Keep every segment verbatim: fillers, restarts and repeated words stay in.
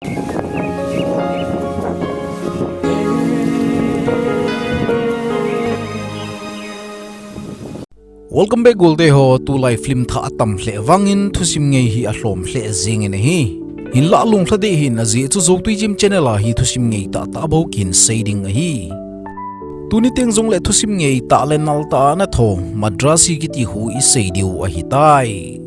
Welcome back, Golde ho. Tulai film thah atam lheh vangin thusim ngei hi alhom lheh jengin ahi. Hinlah lunglha deh hih in, ajeh chu Zotui Jim channel a hi thusim ngei tahtah bou kin sei ding ahi. Tuni teng jongle thusim ngei tah le nal tah a ana tho Madrasi kiti hu isei diu ahitai.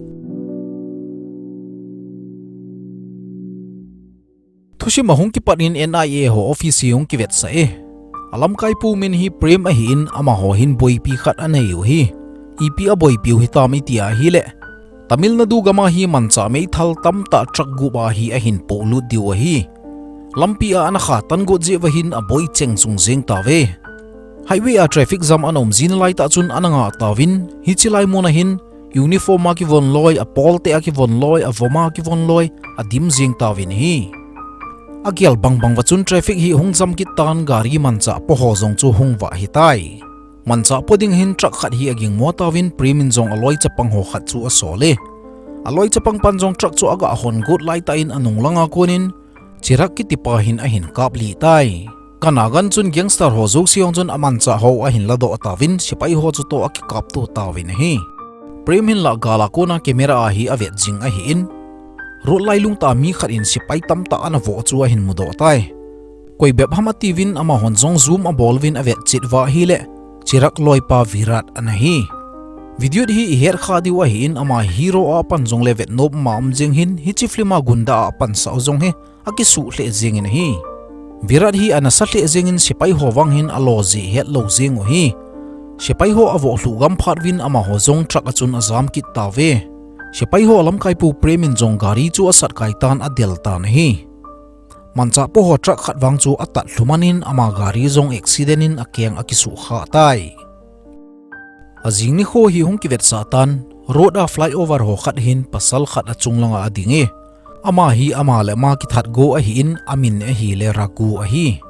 Thusim ahung kipat in N I A ho office hi hung kivetsah e. Alamkaipu min hi Prem ahin, amaho hin boipi khat anei u ahi. Ipi aboipi u hitam iti ahile, Tamil Nadu gam a hi manchah meithal tamtah truck gup a hi ahin polut diu ahi. Lampi a ana khatan got jeh uva hin aboi cheng sung jeng tauve. Highway a traffic jam ana um jing lai tah chun ana ngah tauvin, hiche lai mun a hin uniform a kivon loi, a pawl te a kivon loi, a vom a kivon loi, adim jeng tauvin ahi. Agel bangbang uva chun traffic hi hung jam kit tan, gari manchah po ho jong chu hung vah ahitai. Manchah po ding hin truck khat hi aging mo tauvin, Prem in jong aloi chapang ho khat chu asol e. Aloi chapang pan jong truck chu aga hon got lai tah in anung lang a kon in Chirag kiti pa hin ahin kap lih tai. Kana gan chun gangster ho jouse jong chun amanchah ho ahin ladoh tauvin, sepai ho chu toh akikap to tauvin ahi. Prem hin lah gal a kon a camera a hi avet jing ahin, road lailung tah a mi khat in sepai tamtah ana voh chu ahin mudoh tai. Koi bep ham atiuvin amahon jong zoom abol uvin avet chet uva ahile, Chirag loipa Virat ana hi. Vidyut hi ihet kha diu ahin, ama hero a pan jongle vetnom ma um jeng hin, hiche film a gunda a pansah u jong hi akisuh lheh jengin ahi. Virat hi ana sa lheh jengin sepai ho vang hin alo jeh hetlou jeng u ahi. Sepai ho avoh lhuh gam phat uvin amaho jong truck a chun ajam kit tauve. Sepai ho lamkaipu Prem in jong gari chu asat kai tan adel tan ahi. Manchah po ho truck khat vang chu atat lhuman in ama gari jong accident in akeng akisuh kha tai. Ajing nikho hi hung kivetsah tan, road a flyover ho khat hin pasal khat achung langa ading e. Ama hi ama le ama kithat go ahin, amin ahile Raghu ahi.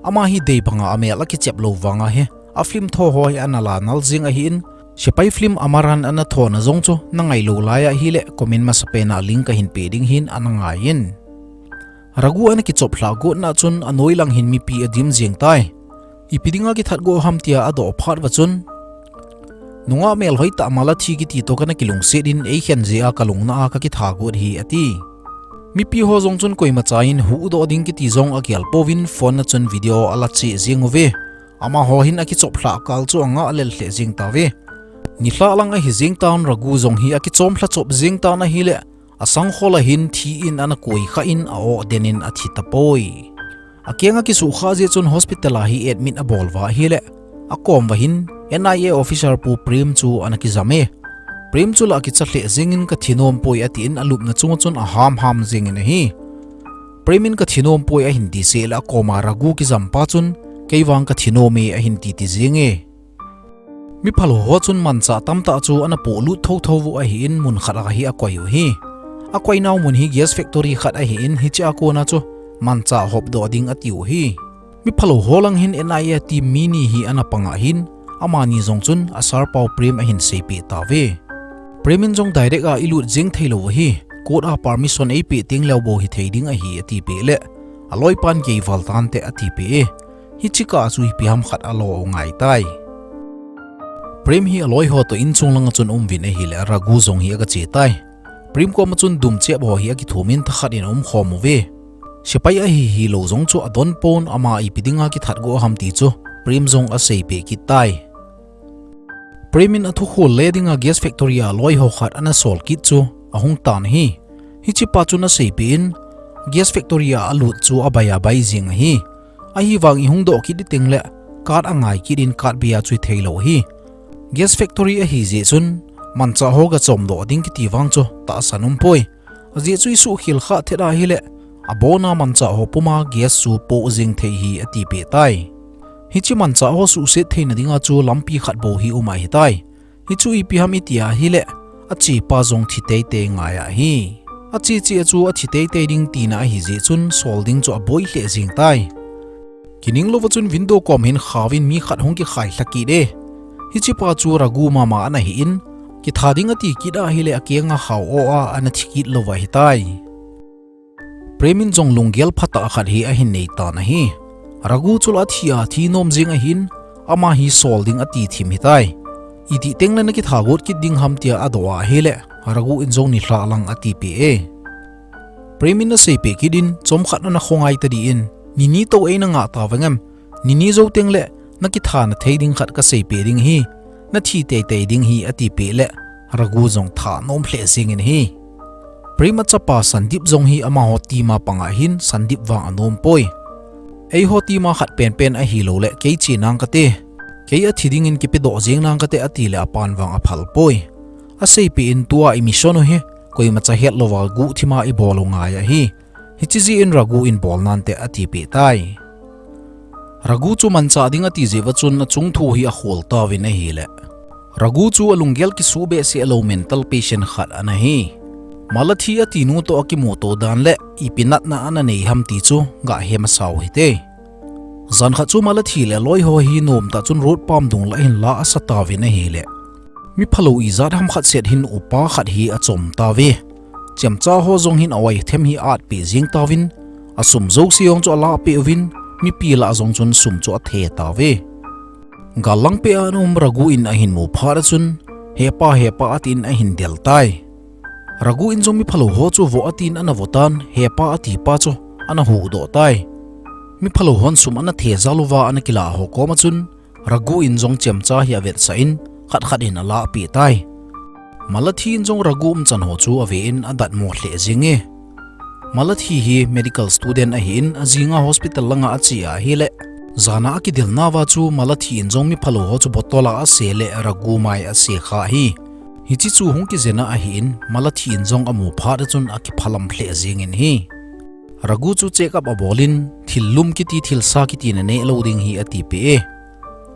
Ama hi dei banga amel akichep lou vanga hi a film tho ho hi ana la nal jing ahin, sepai film Amaran ana thona jong chu nangai lou lai ahile comment masapen a link kahin pe ding hin ana ngai in. Raghu ana kichop lhah got na chun anoi lang hin mipi adim jeng tai. Ipi dinga kithat go ham tia adoh phat uva chun, nungah melhoi tah Malathi kiti toh kana kilungset in eikhen jeh a kalungna a kakitha got hi ati. Mipi ho jong chun koimacha in huhdoh ding kiti jong agel pouvin phone a chun video ala cheh jeng uve. Amaho hin akichop lhah kal chu angah lel lheh jeng tauve. Nilhah lang ahi jeng tan, Raghu jong hi akichom lha chop jeng tan ahile, asangkhol a hin thi in ana koi kha in a-oh den in athi tapoi. Akeng akisuh kha jeh chun hospital a hi admit abol uva ahile, akom uva hin N I A officer pu Prem chu ana kijam e. Prem chu lah kicha lheh jengin, kathi nom poi atin alupna chunga chun aham ham jengin ahi. Prem in kathi nom poi ahin ti seh le akoma Raghu kijam pa chun, kei vang kathi nom e ahin titi jeng e. Miphalou ho chun manchah tamtah chu ana polut thotho u ahin, mun khat a hi akoi u ahi. Akoi nau mun hi gas factory khat ahin, hiche a kon a chu manchah hopdoh ding ati u ahi. Miphalou ho lang hin N I A team mi ni hi ana pang ahin, amani jong chun a sir pau Prem ahin seipeh tauve. Prem in jong direct a ilut jeng theilou u ahi, court a permission eipeh teng leu bou hithei ding ahi atipeh le, aloipan kei val tante atipeh e. Hiche kah a chu ipi ham khat alo u ngai tai. Prem hi aloi ho toh inchung langa chun aum uvin ahile, Raghu jong hi aga che tai. Prem koma chun dumchep ho hi akithum in thakhat in aumkhom uve. Sepai ahi hilou jong chu adon pon, ama ipi dinga kithat go ham ti chu Prem jong aseipeh kit tai. Prem in athukhol le dinga gas factory a loi ho khat ana sol kit chu ahung tan ahi. Hiche pa chun aseipeh in, gas factory a alut chu abai abai jeng ahi. Ahivang ihung doh kit iteng le, card angai kit in card bei a chu itheilou ahi. Gas factory ahi jeh chun, manchah ho gachomdoh ding kiti vang chu tahsan umpoi. Ajeh chu isuhkhel khah thet ahile, abona manchah ho puma gas chu poh jeng thei hi atipeh tai. Hiche manchah ho suhset theina dinga chu lampi khat bou hi um ahitai. Hichu ipi ham iti ahile, achepa jong thi teitei ngai ahi. Acheche a chu athi teitei ding tina ahi jeh chun sol ding chu aboi lheh jeng tai. Kining louva chun window kom hin khauvin mi khat hung kikhai lha kit e. Hichepa chu Raghu mama ana hin, kitha ding ati kit ahile akenga khau o a ana thi kit louva ahitai. Prem in jong lunggel phatah khat hi ahin nei tan ahi. Raghu chu la athi a thi nom jing ahin, ama hi sol ding ati thim hitai. Itih tengle nakitha got kit ding ham tia adoh a ahile, Raghu in jong nilhah lang atipeh e. Prem in aseipeh kit in, chomkhat ana khongai tadin, nini tou eina ngah tauvem? Nini jou tengle, nakitha nathei ding khat kaseipeh ding ahi, nathi teitei ding ahi atipeh le, Raghu jong thanom lheh jengin ahi. Prem achapa Sandeep jong hi amaho team a panga ahin, Sandeep vang anom poi. Eiho team a khat penpen ahiloule, kei che nang kate, kei athi dingin kipedoh jeng nang kate atile apan vang aphal poi. Aseipeh in tua i mission u hi, koimacha hetlouva guhthima ibol u ngai ahi. Hiche jeh in Raghu in bol nante atipeh tai. Raghu chu manchah ding ati jeh uva chun achung thu hi akhol tauvin ahile, Raghu chu alunggel kisuh behseh lou mental patient khat ana hi. Malathi atinu toh akimuto dan le ipi natna ana nei ham ti chu gahe masau hite. Jan khat chu Malathi le aloiho hi nomtah chun road pam dung lah hin la asa tauvin ahile, miphalou ijat ham khat set hin upa khat hi achom tauve. Chemcha ho jong hin a-oi them hi atpeh jeng tauvin, asum jouse jong chu alahpeh uvin, mipi lah jong chun sum chu athe tauve. Gal langpeh a ana um Raghu in ahin mu phat a chun, hepa, hepa atin ahin del tai. Raghu in jong miphalou ho chu vo atin ana vo tan, hepa atipa chu ana huhdoh tai. Miphalou hon sum ana the jal uva ana kilah ho koma chun, Raghu in jong chemcha hi avetsah in, khat khat in alahpeh tai. Malathi in jong Raghu umchan ho chu ave in adatmo lheh jenge. Malathi hi medical student ahin, ajinga hospital langa ache ahile, jana akidelnauva chu Malathi in jong miphalou ho chu bottle a ase le Raghu mai ase kha ahi. Hiche chu hung kijen a ahin, Malathi in jong amu phat a chun akiphalam lheh jengin ahi. Raghu chu check up abol in, thil lum kiti, thil sa kiti naneh lou ding ahi atipeh e.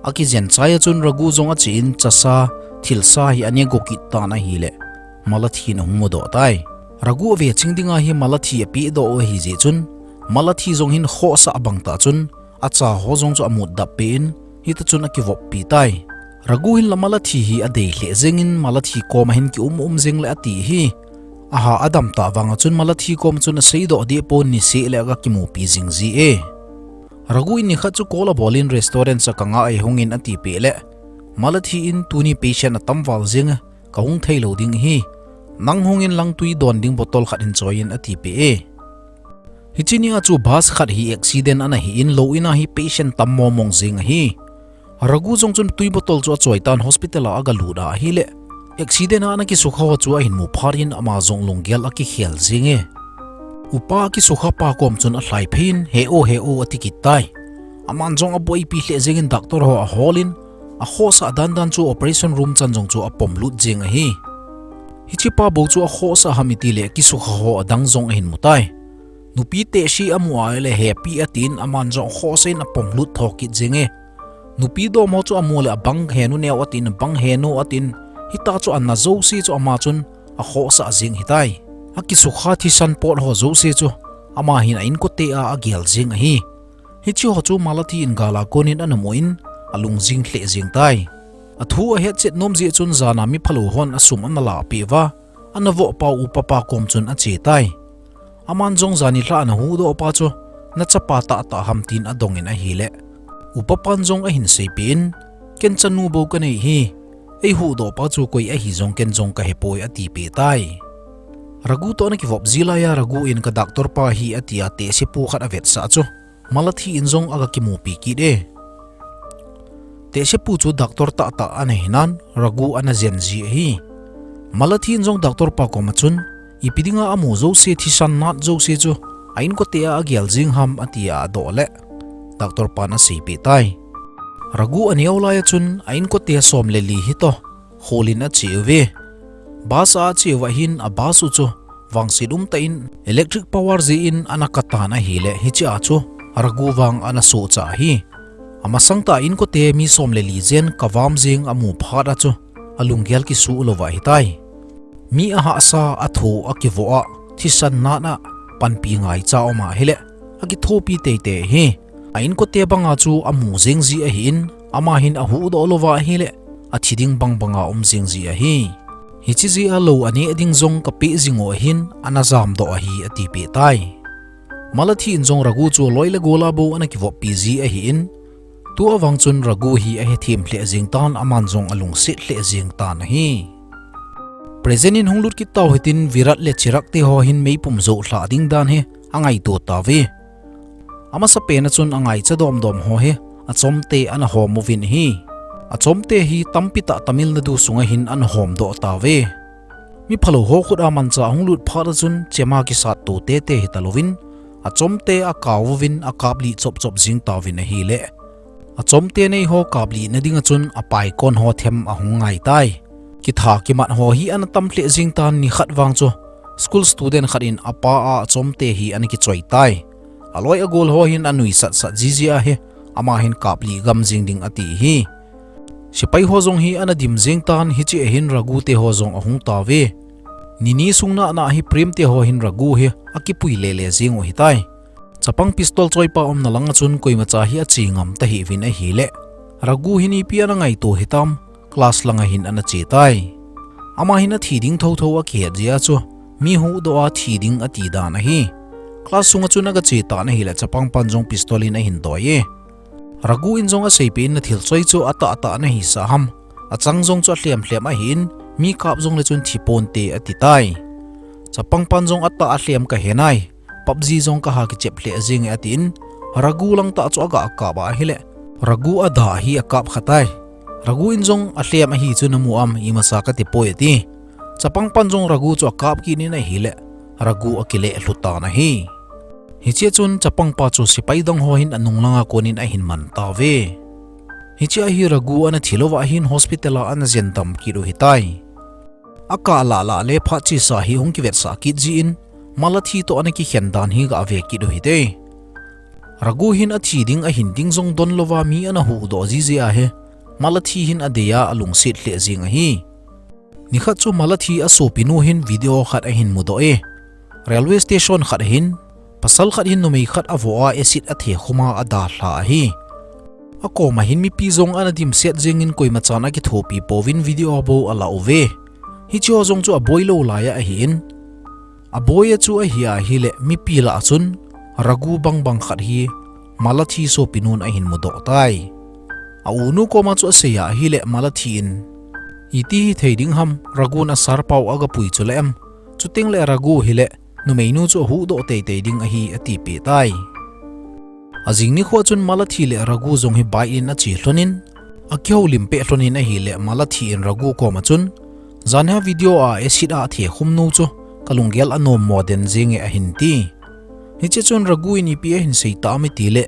Akijen chai a chun Raghu jong ache in, chasa, thil sa hi ane go kit tan ahile, Malathi in ahung mudoh tai. Raghu ave ching dinga hi Malathi apehdoh u ahijeh chun, Malathi jong hin khohsah bangtah chun, acha ho jong chu amut dappeh in, hita chun akivoppi tai. Raghu hinla Malathi hi adei lheh jengin, Malathi koma hin kium um jengle ati ahi. Aha adam tah vanga chun Malathi koma chun aseidoh deh pon, niseh le aga kimupi jing ji e. Raghu in nikhat chu call abol in restaurant chakanga eihungin atipeh le, Malathi in tuni patient atam val jenge, kahung theilou ding ahi. Nang hungin lang tui don ding bottle khat hin choi in atipeh e. Hiche nia chu bus khat hi accident ana hi in, lou ina hi patient tam momong jeng ahi. Raghu jong chun tui bottle chu achoi tan hospital a agalut a ahile, accident a ana kisukha ho chu ahin mu phat in ama jong lunggel akikhel jenge. Upa akisukha pa kom chun alhai phei in, he o, he o ati kit tai. Aman jong aboipi lheh jengin doctor ho ahol in, akhohsah dandan chu operation room chan jong chu apomlut jeng ahi. Hichepa bou chu akhohsah ham itile kisukha ho adang jong ahin mu tai. Nupi tehse amu a ahile hepi atin, aman jong akhohsah in apomlut tho kit jenge. Nupi dom ho chu amu le abang henu neo atin, abang henu atin, hita chu ana jouse chu ama chun akhohsah jeng hitai. Akisukha thisan pot ho jouse chu ama hin a inkote a agel jeng ahi. Hiche ho chu Malathi in gal a konin ana mu in, alungjing lheh jeng tai. Athu ahetchet nom jeh chun jana miphalou hon asum ana lahpeh uva, ana vohpa u upapa kom chun ache tai. Aman jong jan nilhah ana huhdoh pa chu, nachapa tahtah ham tin adongin ahile, upapan jong ahin seipeh in, ken chanu bou kanei hi, eihuhdoh pa chu koi ahi jong ken jong kahepoi atipeh tai. Raghu toh ana kivop ji laiya Raghu in ka doctor pa hi atia tehsepu khat avetsah chu, Malathi in jong aga kimupi kit e. Tehsepu chu doctor tahtah ana hinan Raghu ana jen ji ahi. Malathi in jong doctor pa koma chun, ipi dinga amu jouse thisan nat jouse chu a inkote a agel jeng ham atia adoh le, doctor pan aseipeh tai. Raghu aneo laiya chun a inkote som le li hitoh kholin ache uve. Bus a ache uva hin a bus u chu vangset umtah in electric power jeh in ana katan ahile hichea chu Raghu vang ana sohcha ahi. Amasang tah a inkote mi som le li jen kavam jeng amu phat a chu alunggel kisuh louva ahitai. Mi ahahsa, atho, akivoh a, thisan nat a panpi ngaicha um ahile akithopi teitei ahi. A inkote banga chu amu jeng ji ahin, ama hin ahuhdoh louva ahile athi ding bangbanga um jeng ji ahi. Hiche jeh a lou aneh ding jong kapeh jing u ahin, ana jamdoh ahi atipeh tai. Malathi in jong Raghu chu loi le gol a bou ana kivoppi ji ahin, tua vang chun Raghu hi ahethem lheh jeng tan, aman jong alungset lheh jeng tan ahi. Present in hung lut kit tau hitin Virat le Chirag te ho hin meipum jou lha ding dan hi angaito tauve. Amasapen a chun angaicha domdom ho hi achomte ana hom uvin ahi. Achomte hi tampi tah Tamil Nadu sunga hin ana homdoh tauve. Mi phalou ho khut a manchah ahung lut phat a chun chema kisat to tete hitalouvin, achomte akao uvin akaplih chopchop jing tauvin ahile, achomte nei ho kaplihna dinga chun apaikon ho them ahung ngai tai. Kitha kimat ho hi ana tam lheh jeng tan, nikhat vang chu school student khat in apa a achomte hi ana kichoi tai. Aloi agol ho hin anuisatsat jiji ahi, ama hin kaplih gam jeng ding ati hi. Sepai ho jong hi ana dim jeng tan, hiche a hin Raghu te ho jong ahung tauve. Nini sung nana hi Prem te ho hin Raghu hi akipui lele jeng u hitai. Chapang pistol choipa umna langa chun koimacha hi ache ngam tahih uvin ahile, Raghu hin ipi ana ngaito hitam, class langa hin ana che tai. Ama hin athi ding thotho akihet jeh a chu mi huhdoh a thi ding ati dan ahi. Class sunga chun aga che tan ahile chapangpan jong pistol in ahin doi e. Raghu in jong aseipeh in, nathil choi chu atahtah nahisah ham, achang jong chu alhem lhem ahin, mi kap jongle chun thi ponte ati tai. Chapangpan jong atah alhem kahe nai, PUBG jong kaha kichep lheh jenge atin, Raghu langtah chu aga kap a ahile, Raghu ada hi akap kha tai. Raghu in jong alhem ahi chu namu am, imacha kati poi ati. Chapangpan jong Raghu chu akap kit in ahile, Raghu akileh lhu tan ahi. Hichea chun chapangpa chu sepai dang ho hin anung langa konin ahin man tauve. Hichea hi Raghu ana thi louva hin hospital a ana jendam kit u hitai. Akah lah lah le phat chesa hi hung kivetsah kit jin, Malathi toh ana kikhen dan hi gave kit u hite. Raghu hin athi ding ahin ding jong don louva mi ana huhdoh jiji ahi, Malathi hin adei a alungset lheh jeng ahi. Nikhat chu Malathi asopinu hin video khat ahin mudoh e. Railway station khat ahin, pasal khat hin numei khat avo a acid athe khum a adalha ahi. Akoma hin mipi jong ana dimset jengin koimachan akithopi pouvin video a bou ala uve. Hicheho jong chu aboi lou laiya ahin, aboi a chu ahi ahile mipi lah a chun Raghu bangbang khat hi Malathi sopinun ahin mudoh tai. A unu koma chu aseiya ahile Malathi in, iti hithei ding ham, Raghu in asarpau agapui chule em? Chutengle Raghu hile numeinu chu ahuhdoh teitei ding ahi atipeh tai. Ajing nikhoa chun Malathi le Raghu jong hi bike in ache lhonin, akihoulim peh lhonin ahile Malathi in Raghu koma chun, janhia video a acid a athe khumnu chu kalunggel anommo den jenge ahin ti. Hiche chun Raghu in ipi ahin seita em itile,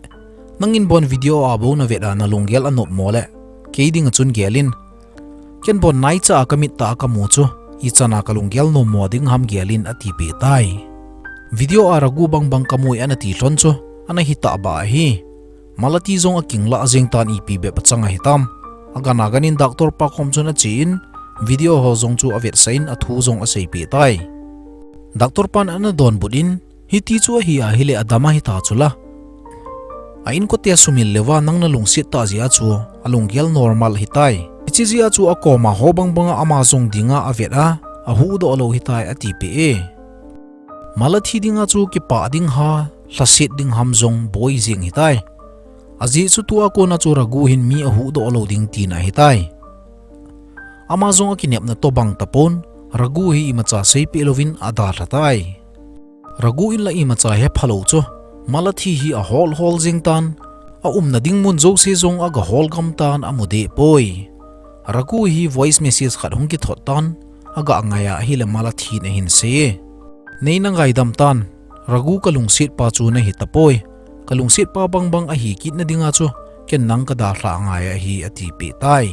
nangin bon video a bou navet a nalunggel anopmo le, kei dinga chun gelin, ken bon naicha a kamit tah a kamu chu, ichan a kalunggel nommo ding ham gelin atipeh tai. Video a Raghu bangbang kamu e anati lhon chu, ana hitahbeh ahi. Malathi jong akinglah jeng tan, ipi bep achang ahitam. Agan aganin doctor pa kom chun achen, video ho jong chu avetsah in athu jong aseipeh tai. Doctor pan ana donbut in, hiti chu ahi ahile adam ahita chula, a inkote sumil leuva nang nalungset tah jeh a chu alunggel normal ahitai. Hiche jeh a chu akoma ho bangbanga ama jong dinga avet a, ahuhdoh lou hitai atipeh e. Malathi dinga chu kipah ding ham, lhaset ding ham jong boi jeng hitai. Ajeh chu tua kona chu Raghu hin mi ahuhdoh lou ding tina ahitai. Ama jong akinepna tobang tapon, Raghu hi imacha seipeh louvin adalha tai. Raghu in la imacha hephalou chu, Malathi hi ahol hol jeng tan, aumna ding mun jouse jong agahol gam tan, amudeh poi. Raghu hi voice message khat hung kithot tan, aga ngaiya ahile Malathi in ahin sei e, nei nangaidam tan, Raghu kalungsetpa chu nahitapoi. Kalungsetpa bangbang ahi kitna dinga chu, ken nang kadalha ngai ahi atipeh tai.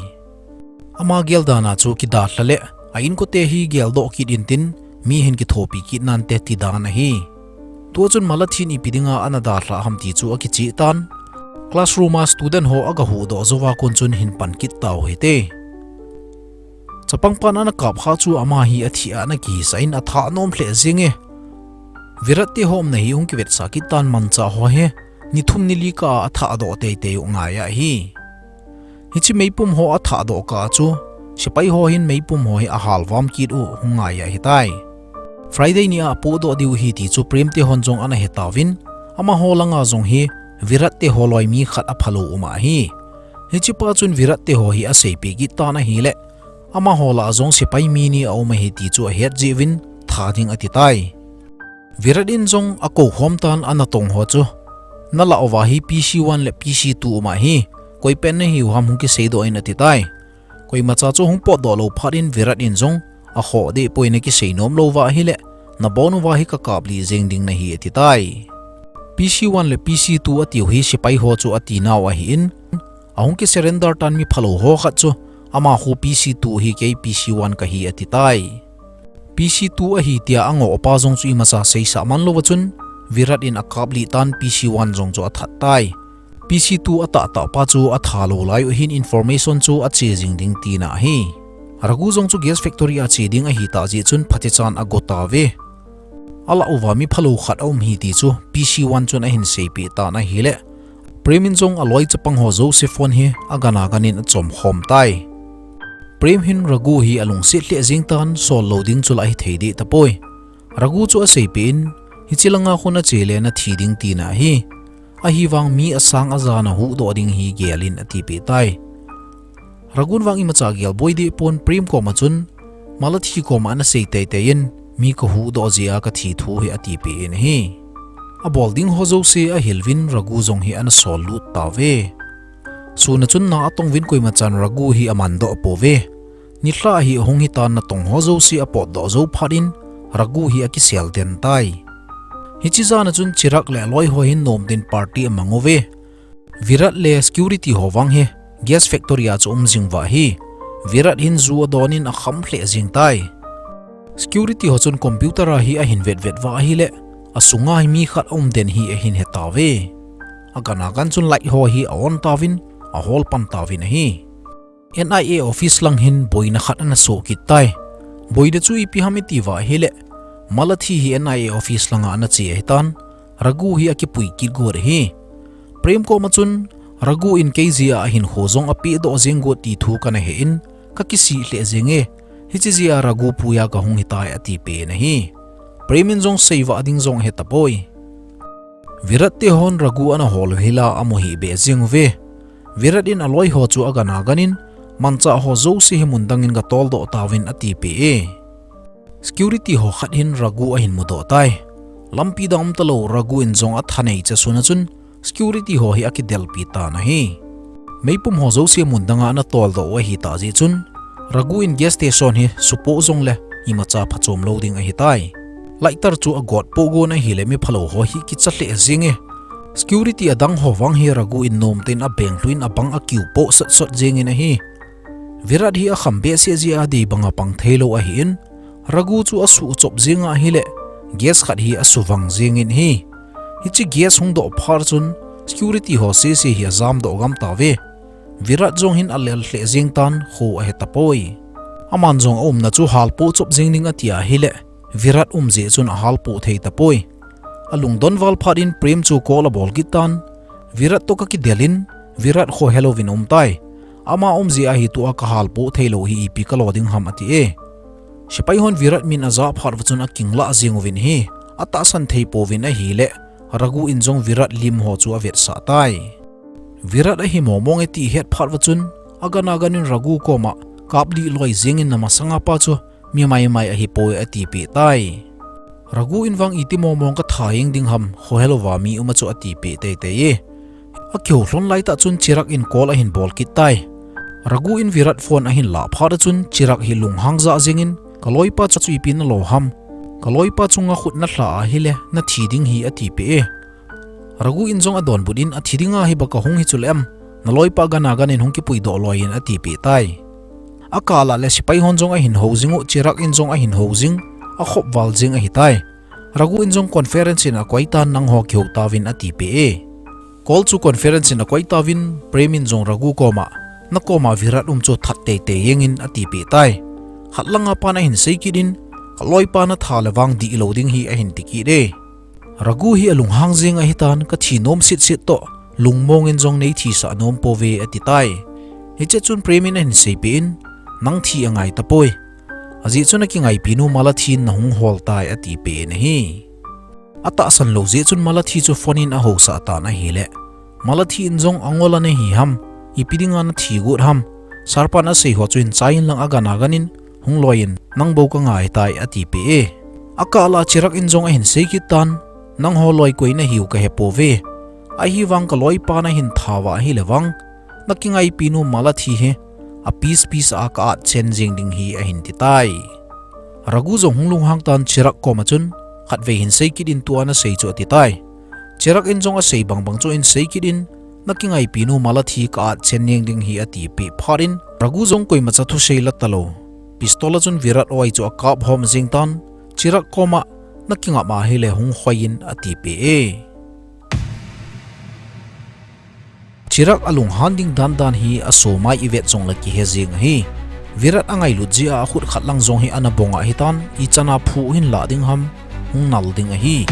Ama geldan a chu kidalha le, a inkote hi geldoh kit intin, mi hin kithopi kit nante tidan ahi. Tua chun Malathi in ipi dinga ana dalha ham ti chu akicheh tan. Classroom a student ho agahuhdoh jouva kon chun hin pan kit tau hite. Chapangpan ana kapkha chu ama hi athi a ana kihisah in athah nom lheh jenge. Virat te ho umna hi hung kivetsah kit tan, manchah ho hi ni thum ni li kah a athahdoh teitei u ngai ahi. Hiche meipum ho athahdoh kah a chu, sepai ho hin meipum ho hi ahalvam kit u hung ngai ahitai. Friday ni a apohdoh diu ahi ti chu Prem te hon jong ana hetauvin, Amaho langa jong hi Virat te ho loi mi khat aphalou um ahi. Hichepa chun Virat te ho hi aseipeh kit tan ahileh, amaho lah a jong sepai mi ni aum ahi ti chu ahet jeh uvin tha ding ati tai. Virat in jong akou khom tan anatong ho chu, nalah uva hi P C one le P C two um ahi, koi pen nahiu ham hung kiseidoh in ati tai. Koimacha chu hung potdoh lou phat in Virat in jong akhoh deh poi, nakisei nom lou uva ahileh, nabon uva hi kakaplih jeng ding nahi ati tai. P C one le P C two atiu hi sepai ho chu atinau ahin, ahung kisurrender tan mi phalou ho khat chu, ama khu P C two hi kei P C one kahi ati tai. P C two ahi tia angoh pa jong chu imacha seisah man louva chun, Virat in akaplih tan P C one jong chu athat tai. P C two atahtah pa chu atha lou lai u hin information chu ache jing ding tina ahi. Raghu jong chu gas factory a che ding ahitah jeh chun phatechan ago tauve. Alah uva mi phalou khat aum hi ti chu P C one chun ahin seipeh tan ahileh, Prem in jong aloi chapang ho jouse phone hi agana gan in achom khom tai. Prem hin Raghu hi alungset lheh jeng tan, sol lou ding chu lah hithei deh tapoi. Raghu chu aseipeh in, hiche langa khu nache le nathi ding tina ahi. Ahivang mi asang aja nahuhdoh ding hi gel in atipeh tai. Raghu in vang imacha gelboi deh pon, Prem koma chun, Malathi koma anasei teitei in, mi kahuhdoh jeh a kathi thu hi atipeh in ahi. Abol ding ho jouse ahil uvin Raghu jong hi anasol lut tauve. Sun a chun na atong uvin koimachan Raghu hi amandoh pouve. Nilhah hi ahung hitan natong ho jouse apotdoh jou phat in Raghu hi akisel den tai. Hiche jan a chun Chirag le aloi ho hin nomtah in party amang uve. Virat le security ho vang hi gas factory a chu um jing uva ahi. Virat hin ju adon in akham lheh jeng tai. Security ho chun computer a hi ahin vetvet uva ahileh, asunga hi mi khat aum den hi ahin he tauve. Agana gan chun light ho hi a-on tauvin, ahol pan tauvin ahi. N I A office lang hin boina khat anasoh kit tai. Boina chu ipi ham iti uva ahileh, Malathi hi N I A office langa anache ahitan, Raghu hi akipui kit got ahi. Prem koma chun, Raghu in kei jeh a ahinkho jong apehdoh jeng got ti thu kanahe in, kakisih lheh jenge. Hiche jeh a Raghu puiya kahung hitai atipeh in ahi. Prem in jong seivah ding jong ahe tapoi. Virat te hon Raghu anahol u hi la amu hih beh jeng uve. Virat in aloi ho chu agana gan in, manchah ho jouse hi mun dang in gatoldoh tauvin atipeh e. Security ho khat hin Raghu ahin mudoh tai. Lampi dang umtalou, Raghu in jong athanei chasun a chun security ho hi akidelpi tan ahi. Meipum ho jouse mun danga anatoldoh u ahitah jeh chun, Raghu in gas station hi supoh jongle imacha phachom lou ding ahitai. Lighter chu agot poh gon ahileh mi phalou ho hi kicha lheh jenge. Security adang ho vang hi Raghu in nomtah in abeng lhu in abang akiu poh sotsot jeng in ahi. Virat hi akham behseh jeh a dei banga pang theilou ahin, Raghu chu asuhchop jeng ahileh, gas khat hi asuvang jeng in ahi. Hiche gas hungdoh phat chun security ho sese hi ajamdoh gam tauve. Virat jong hin alel lheh jeng tan, kho ahe tapoi. Aman jong aumna chu halpoh chop jeng ding ati ahileh, Virat um jeh chun ahalpoh thei tapoi. Alungdon val phat in Prem chu call abol kit tan, Virat toh kakidel in, Virat khohelouvin aum tai. Ama um jeh a hitia kahalpoh theilou hi ipi kalo ding ham ati e. Sepai hon Virat min ajah phat uva chun akinglah jeng uvin ahi, atahsan thei pouvin ahileh, Raghu in jong Virat lim ho chu avetsah tai. Virat ahi momong e ti ahet phat uva chun, agana gan in Raghu koma, kaplih loi jeng in namasanga pa chu mi maimai ahipoi atipeh tai. Raghu in vang iti momong katha jeng ding ham, khohelouva mi um a chu atipeh teitei e. Akihou lhon laitah chun Chirag in call ahin bol kit tai. Raghu in Virat phone ahin lah phat a chun Chirag hi lunghang jah jeng in, kaloipa chu ipi nalo ham? Kaloipa chunga khut nalha ahileh, nathi ding hi atipeh e. Raghu in jong adonbut in, athi dinga hi ba kahung hi chule em? Naloipa gana gan in hung kipuidoh loi in atipeh tai. Akah lah le sepai hon jong ahin hou jing u, Chirag in jong ahin hou jing, akhop val jeng ahitai. Raghu in jong conference in akoi tan, nangho kihou tauvin atipeh e. Call chu conference in akoi tauvin, Prem in jong Raghu koma, nakoma Virat um chu that teitei jeng in atipeh tai. Khat langa pan ahin sei kit in, kaloipa natha le vang dihlou ding hi ahin ti kit e. Raghu hi alunghang jeng ahitan, kathi nom sitsit toh, lungmong in jong neithisah nom pouve ati tai. Hiche chun Prem in ahin seipeh in, nang thi angai tapoi. Ajeh chu nakingaipi nu Malathi in nahung hol tai atipeh in ahi. Atahsan lou jeh chun Malathi chu phone in ahousah tan ahile, Malathi in jong angol ana hi ham, ipi dinga nathi got ham, sir pan asei ho chu hin chai inlang agan agan in, hung loi in, nang bou kangai tai, atipeh e. Akah lah a Chirag in jong ahin sei kit tan, nangho loi koi nahiu kahepouve. Ahivang kaloi pa nahin thauva ahile vang, nakingaipi nu Malathi hi, apiece piece a ka-at chen jeng ding hi ahin ti tai. Raghu jong hung lunghang tan Chirag koma chun, khatvei hin sei kit in tua nasei chu ati tai. Chirag in jong asei bangbang chu hin sei kit in, nakingaipi nu Malathi ka-at chen jeng ding hi atipeh phat in, Raghu jong koimacha thusei la talou, pistol a chun Virat oi chu akap hom jeng tan, Chirag koma, nakingap ahile hung khoi in atipeh e. Chirag alunghan ding dandan hi asomai ivet jongle kihe jeng ahi. Virat angailut jeh a akhut khat lang jong hi ana bong ahitan, ichan a phu hin lah ding ham, hung nal ding ahi.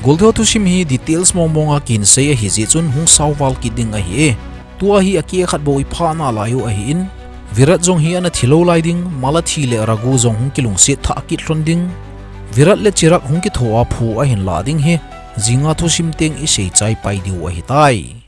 Goltho thusim hi details mongmong a kihin sei ahi jeh chun hung sao val kit ding ahi e. Tua hi akeh khat bou iphah nalai u ahin, Virat jong hi ana thilou lai ding, Malathi le Raghu jong hung kilungset thah kit lhon ding, Virat le Chirag hung kitho a phu ahin lah ding hi, jinga thusim teng isei chai pai diu ahitai.